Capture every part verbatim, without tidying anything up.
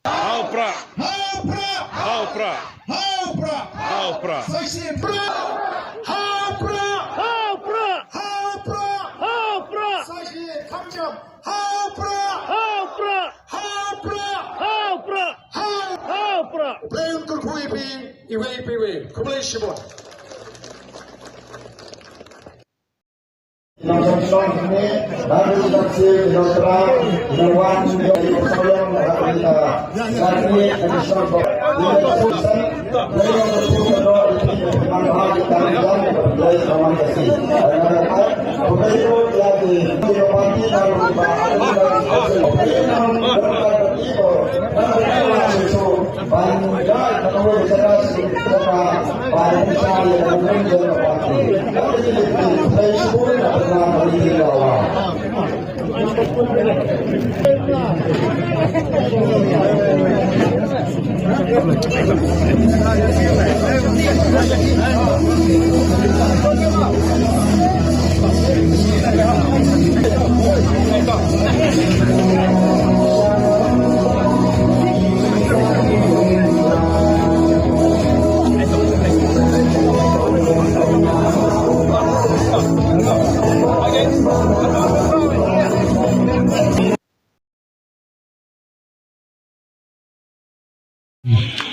Ha u Prah! Ha u Prah! Ha u Prah! Ha u Prah! Ha u Prah! Sa shisien Prah! Ha u Prah! Ha u Prah! Ha u Prah! Ha u Prah! Ha u Prah! Sa shisien kham jam! Ha u Prah! Ha u Prah! Ha u Prah! Ha u Prah! Ha u Prah! Ha u Prah! Blei un kyrkhu ïa phi iwei pa iwei. Khublei shibun.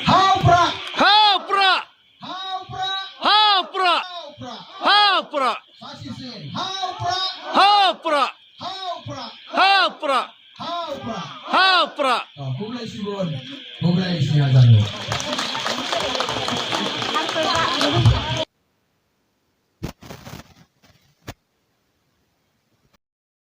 Ha u Prah! Ha u Prah! Ha u Prah! Ha u Prah! Ha u Prah! Ha u Prah! Sa shisien. Ha u Prah! Ha u Prah! Ha u Prah! Ha u Prah! Ha u Prah! Ha u Prah! Oh, khublei shibun. Khublei shihajar nguh.